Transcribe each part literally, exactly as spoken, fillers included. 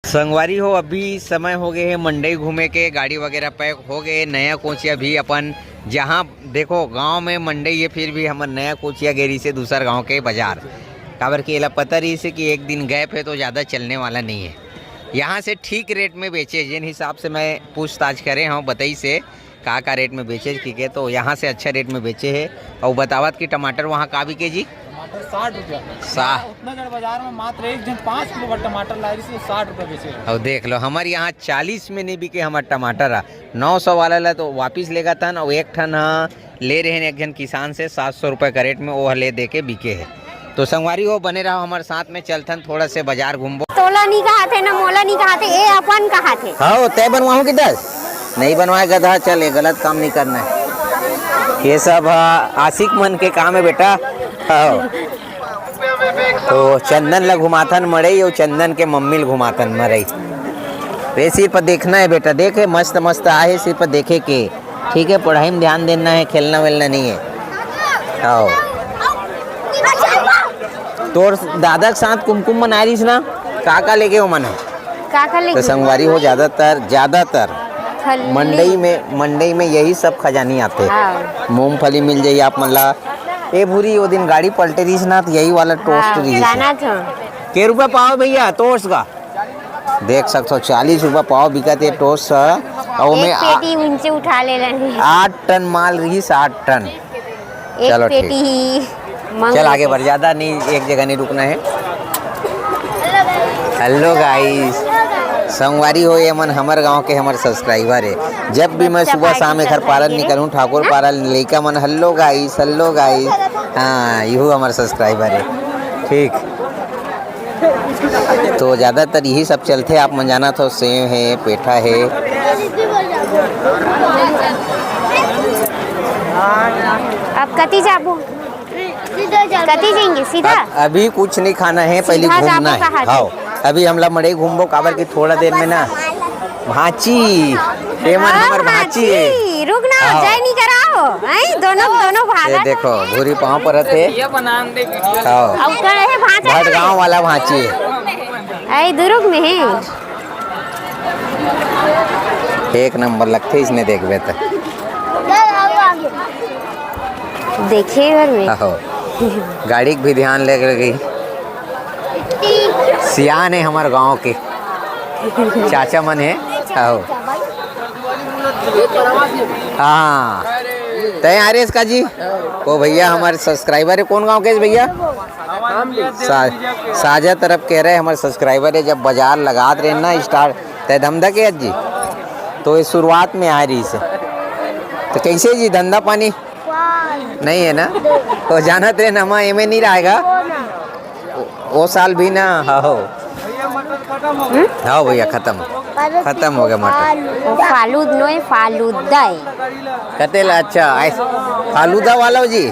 संगवारी हो, अभी समय हो गए हे मंडई घूमे के, गाड़ी वगैरह पैक हो गए। नया कोचिया भी अपन, जहाँ देखो गांव में मंडई हे, फिर भी हमर नया कोचिया गे रहिसे दूसर गांव के बाजार, काबर कि एला पता रहिसे कि एक दिन गैप हे तो ज़्यादा चलने वाला नहीं है। यहाँ से ठीक रेट में बेचे, जिन हिसाब से मैं पूछताछ करे हूँ, बताइसे का का रेट में बेचे कि के, तो यहाँ से अच्छा रेट में बेचे हे। और बतावत कि टमाटर वहाँ का बिके जी? टमाटर साठ रुपया। सा- उतना जड़ बाजार में मात्र एक जन पाँच किलो का टमाटर ला रहिसे, साठ रुपया बेचे हे। और देख लो, हमर यहाँ चालीस में नहीं बिके हमर टमाटर हा। नौ सौ वाला ला तो वापिस लेगत हन, और एक ठन हा ले रहे हैं एक झन किसान से सात सौ रुपये का रेट में, वो ले दे के बिके है। तो संगवारी हो, बने रहो हमर साथ में, चलथन थोड़ा से बाजार घूमबो। तोला नहीं कहा थे ना, मोला नहीं कहा थे, ए अपन कहा थे। हाँ, तय बनवाहूँ कि दस? नहीं बनवाए गधा, चल, ये गलत काम नहीं करना है। ये सब, हाँ, आशिक मन के काम है बेटा। हाँ। तो चंदन ला घुमाथन मड़ई, और चंदन के मम्मी ला घुमाथन मड़ई। ये सिर्फ देखना है बेटा, देखे मस्त मस्त आहे, सिर्फ देखे के। ठीक है, पढ़ाई में ध्यान देना है, खेलना वेलना नहीं है। आओ। तोर दादा के साथ कुमकुम मनाए रहिस ना, का का लेके हो मन है? का का तो लेके? संगवारी हो, ज्यादातर, ज्यादातर फली। मंडई में, मंडई में यही सब खजानी आते। हाँ। मूंगफली मिल जाई आप मन ला। ए भूरी, वो दिन गाड़ी पलटे रहिस ना, तो यही वाला टोस्ट हाँ, रहिस। जाना था। के रुपया पाव भैया टोस्ट का? देख सकथो, चालीस रुपया पाव बिकत हे टोस्ट ह। अउ एक ओमे आ-, पेटी ऊंचे उठा ले लेने। आठ टन माल रहिस, आठ टन। एक चलो, पेटी ठीक। ही मंग चल, आगे लेते। बढ़, ज्यादा नहीं, एक जगह नहीं रुकना है। हेलो गाइस, संगवारी हो, ये मन हमर गांव के हमर सब्सक्राइबर है। जब भी मैं सुबह शाम एखर पारन निकलूं, ठाकुर पारन, लइका मन, हेलो गाइस, हेलो गाइस। हाँ, यहू हमर सब्सक्राइबर है। ठीक। तो ज्यादातर यही सब चलथे, आप मन जानत हो, सेव है, पेठा है। अब कति जाबो? कति जाएंगे सीधा? अब अभी कुछ नहीं खाना है, पहले सीधा घूमना जाबो है। कहाँ? हाँ, अभी हमला मड़ई घूमबो, काबर कि थोड़ा देर में ना भांची, ये मन हाँ, हमर भांची है। भांची, रुक ना, हाँ। जय नहीं कराओ, हैं? दोनों, दोनों ये भाला देखो, दोनों। भूरी पाँव परत है। हाँ। अब कर रहे भांचा भटगांव वाला भांची है। आई दुरुग में है। एक नंबर लगथे इसने देखबे त। देखे भर में। आहो। गाड़ी के भी ध्यान ले गई। सियान है हमर गांव के। चाचा मन है। आहो। हाँ। तय आ रहे इसका जी? ओ भैया, हमर सब्सक्राइबर है। कौन गांव के है भैया? सा-, साजा तरफ कह रहे, हमर सब्सक्राइबर है, जब बाजार लगात रहे ना स्टार्ट, तय धमधा के जी, तो ये शुरुआत में आ रहिसे। तो कैसे जी धंधा पानी? नहीं है ना? तो जानत रहे ना, हम एमे नहीं रहेगा। वो साल भी ना, हाँ हो। हाँ भैया, खत्म। खत्म हो गया मटर। वो फालूद नो है, फालूदा है। कतेला, अच्छा, ऐस-, फालूदा वाला हो जी?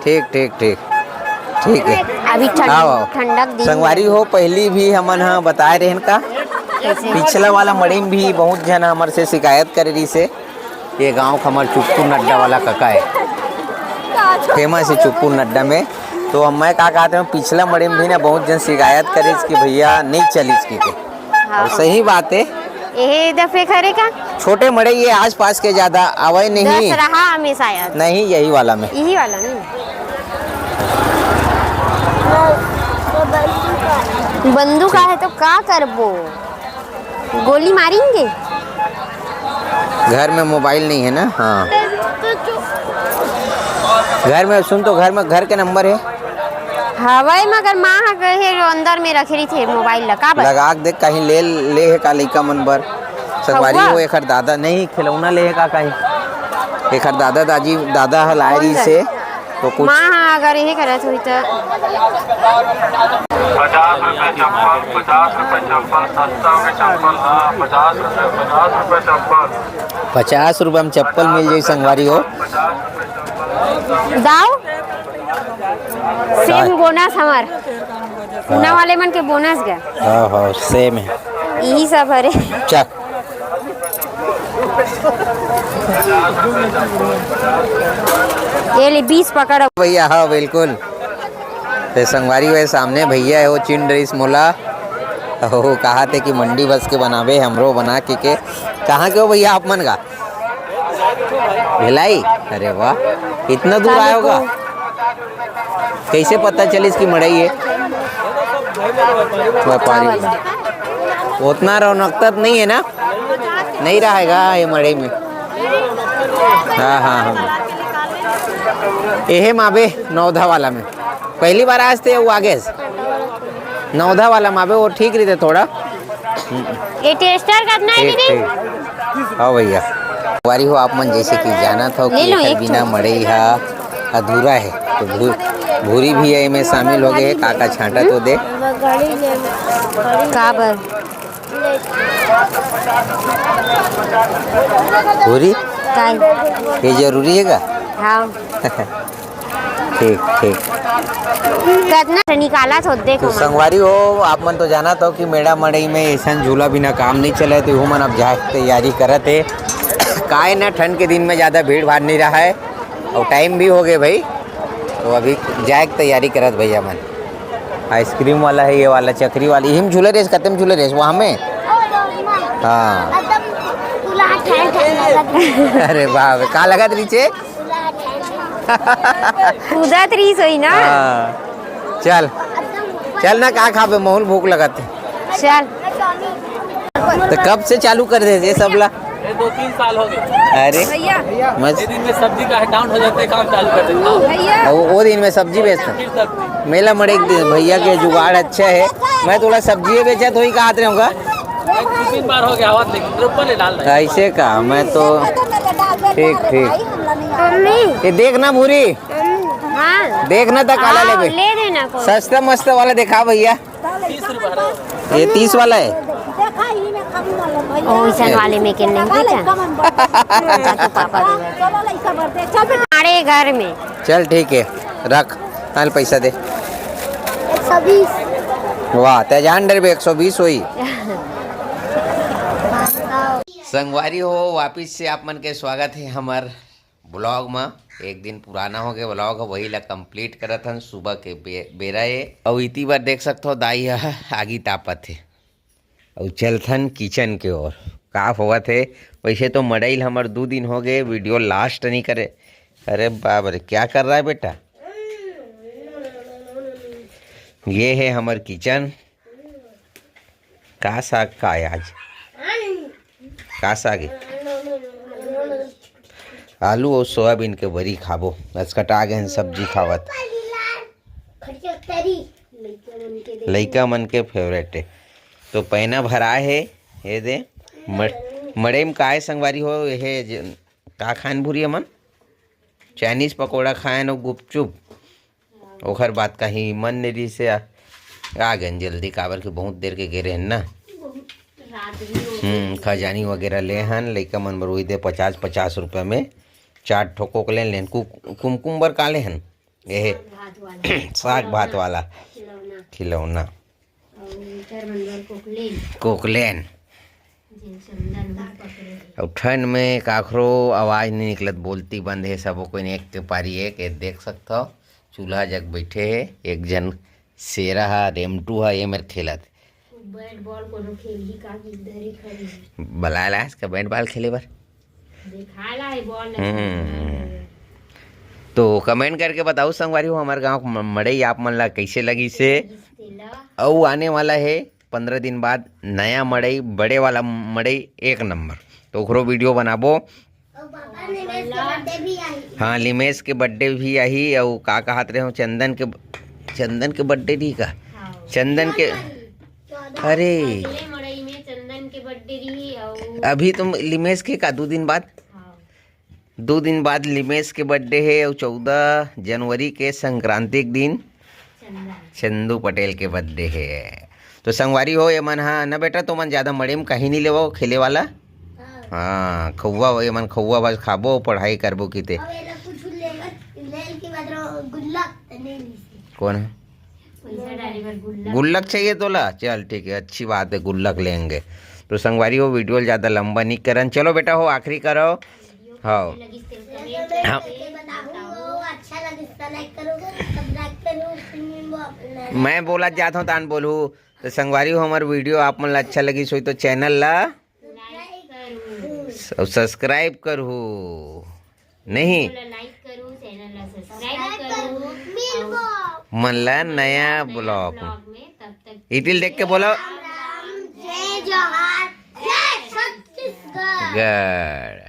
ठीक, ठीक, ठीक। ठीक है। अभी ठंड-, हाँ, हाँ। ठंडक दिन संगवारी हो, पहली भी हमन ह बताए रहेन का? कैसे? पिछला वाला मड़ी में भी बहुत झन हमर से शिकायत करे रहिसे। ये गांव के हमर चुप्पू नड्डा वाला कका है, फेमस है चुप्पू नड्डा में। तो हम, मैं का कहते हूँ, पिछला मड़े में भी ना बहुत जन शिकायत करिस कि भैया नहीं चलिस की के। हाँ। और सही बात है। एहे दफे खरे का? छोटे मड़े ये आसपास के ज्यादा आवे नहीं। दस रहा हमें शायद। नहीं, यही वाला में। यही वाला नहीं। बंदूक ठीक। आहे तो का करबो? गोली मारेंगे। घर में मोबाइल नहीं है ना? हाँ। घर में सुन तो, घर में, घर के नंबर है। हवय, मगर माँ ह कहे अंदर में रखे रहिथे मोबाइल ला, का बर? लगा के देख, कहीं ले, ले है का लइका मन बर? संगवारी हवा? हो, एकर दादा नहीं, खिलौना ले है का कहीं? एकर दादा दाजी, दादा ह लाए कौन रहिसे। सा? तो कुछ माँ, हाँ, अगर यही करत हुई तो। पचास रुपए चप्पल, पचास रुपए चप्पल, सस्ता में चप्पल, हाँ, पचास रुपए, पचास रुपए चप्पल। पचास रुपए में चप्पल मिल जाई संगवारी हो। दाव? सेम बोनस हमार। हाँ। उना वाले मन के बोनस गया। हाँ, हाँ, सेम है। यही सब हरे। चक। ये ले बीस पकड़। भैया, हाँ, बिल्कुल। ते संगवारी हुए सामने भैया है, वो चिन रहीस मोला। ओ, कहा थे कि मंडी बस के बनाबे, हमरो बना के, के। कहाँ के हो भैया आप मन का? भिलाई? अरे वाह, इतना दूर आए हो का? कैसे पता चलिस कि मड़ई है? व्यापारी। उतना रौनकता तो नहीं है ना? नहीं रहेगा ये मड़ई में। हाँ, हाँ, हाँ। एहे माबे नौधा वाला में। पहली बार आज थे वो आगे से। नौधा वाला माबे वो ठीक रहिथे थोड़ा। ये टेस्टर कतना है ठीक, दीदी? ठीक। हाँ भैया। संगवारी हो आप मन जैसे कि जानत हो कि ले लो एकर एक बिना ठो। मड़ई हा अधूरा है। तो भू-, भूरी भी एमे शामिल हो गए है। का का छांटा तो दे। काबर? भूरी? काय? ये जरूरी है का? हाँ। ठीक, ठीक। कतना से निकालत हो, देखो तो ना। संगवारी हो, आप मन तो जानत हो कि मेड़ा मड़ई में ऐसन झूला बिना काम नहीं चले, तो इहू मन अब जाए के तैयारी करत हे। काय ना, ठंड के दिन में ज़्यादा भीड़ भाड़ नहीं रहा है और टाइम भी हो गए भाई, तो अभी जाए के तैयारी करत भैया मन। आइसक्रीम वाला है ये वाला, चकरी वाली, इही में झूले रहे, कते में झूले रहे, वहाँ में? हाँ। एकदम फूला ठहर ठहर लगा। अरे बाप रे, का लगत रहिसे? कूदत रहिस होही ना। हाँ। चल, चल ना, का खाबे, महूँ ल भूख लगत हे। चल। तो कब से चालू कर दे ये सब ला? ये दो तीन साल हो गए। अरे, भैया। मस्त। ये दिन में सब्जी का डाउन हो जाता है, काम चालू कर देता हूँ। भैया। वो, वो दिन में सब्जी बेचता। फिर सब्जी। मेला मड़े एक दिन भैया के जुगाड़ अच्छा है। मैं थोड़ा सब्जी बेचा तो ही कहा रहे होगा। एक दो तीन बार हो गया, आवाज लेकिन ऊपर ले डाल रहे हैं। ऐसे का, मैं तो ठीक, ठीक। मम्मी। ये देख ना भूरी, हाँ। देख ना त काला हाँ, लेबे। ले देना कोई। सस्ता मस्त वाला देखा भैया। तीस रुपए है। ये तीस वाला है। ओ, इसन वाले में के नहीं बेटा। तो पापा भी। हमारे घर में। चल ठीक है, रख। चल पैसा दे। एक सौ बीस। वाह, ते जान डरबे, एक सौ बीस होई। संगवारी हो, वापिस से आप मन के स्वागत है हमर ब्लॉग म। एक दिन पुराना हो गए ब्लॉग ह, वही ला कंप्लीट करत हन। सुबह के बे-, बेरा ए, अउ इती बार देख सकथो दाई ह आगी तापत हे। अउ चलथन किचन के ओर। का होवत हे? वैसे तो मड़ई ल हमर दू दिन हो गए, वीडियो लास्ट नहीं करे। अरे बाप रे, क्या कर रहा है बेटा? ये है हमर किचन। का साग का है आज? का साग है? आलू और सोयाबीन के बरी खाबो। असकटा गए हैं सब्जी खावत। लइका मन के फेवरेट है। तो पैना भरा है, ये दे। मड़-, मड़े में काय संगवारी हो, ये ज-, का खान भूरी हमन? चाइनीज पकौड़ा खाएन अउ गुपचुप। ओखर बाद कहीं मन नहीं रहिस हे, आ, आ गएन जल्दी, काबर कि बहुत देर के गे रहेन ना। हम्म, खजानी वगैरह ले हन, लइका मन बर वही दे पचास, पचास रुपया में चार ठो कोक ले लेन। कु-, कुमकुम बर का ले हन? एहे, साग भात वाला। खिलौना। खिलौना। अउ इधर मन बर कोकलेन। कोकलेन। जे चंदन मन पकड़े हे। अउ ठंड में काखरो आवाज नहीं निकलत, बोलती बंद है, सबो कोई एक के पारी एक, ये देख सकथव। चूल्हा जग बैठे हे, एक जन शेरा हा, रेमटू हा, ये मेर खेलत। बैट बॉल कोनो खेलही का कि धरे खड़ी हे। बलाय लायस का बैट बॉल खेले बर? दिखाला हे बॉल ला हम्म। तो कमेंट करके बताओ संगवारी हो, हमारे गांव म-, मड़ई आप मन ला कैसे लगिस हे? तेला। अउ आने वाला है पंद्रह दिन बाद नया मड़ई, बड़े वाला मड़ई एक नंबर, तो ओकरो वीडियो बनाबो। अउ पापा, निमेश के बर्थडे भी आही। हाँ, निमेश के बर्थडे भी आही। अउ का कहत रहे हो, चंदन के, चंदन के बर्थडे रही का? हाँ। चंदन के, चौदह अरे। अगले मड़ई में चंदन के बर्थडे रही। अउ अभी तुम निमेश के का दो दिन बाद? हाँ। दो दिन बाद लिमेश के बर्थडे हे अउ चौदह जनवरी के संक्रांति के दिन चंदन। चंदू पटेल के बर्थडे हे। तो संगवारी हो, ये मन हा ना बेटा, तो मन ज्यादा मड़े में कहीं नहीं लेवो खेले वाला। हाँ। हाँ, खौवा हो, ये मन खौवा बस खाबो, पढ़ाई करबो किते। अब ये लोग कुछ ले, ले के बाद रो गुल्लक तो नहीं ली। कौन है? पैसा डाले बर गुल्लक। गुल्लक चाहिए तोला? चल ठीक है, अच्छी बात है, गुल्लक लेंगे। तो संगवारी हो, वीडियो ला ज्यादा लंबा नहीं करन। चलो बेटा हो, आखिरी करो। हाँ। हाँ। अच्छा लगे तो लाइक करो, सब्सक्राइब करो, फिर मैं बोला जाता हूँ, तान बोलू। तो संगवारी हो, हमर वीडियो आप मन ला अच्छा लगिस होही तो चैनल ला सब्सक्राइब करहू, नहीं? मन ला नया ब्लॉग में। इटिल देख के बोलो। जय जोहार, जय छत्तीसगढ़। गढ़।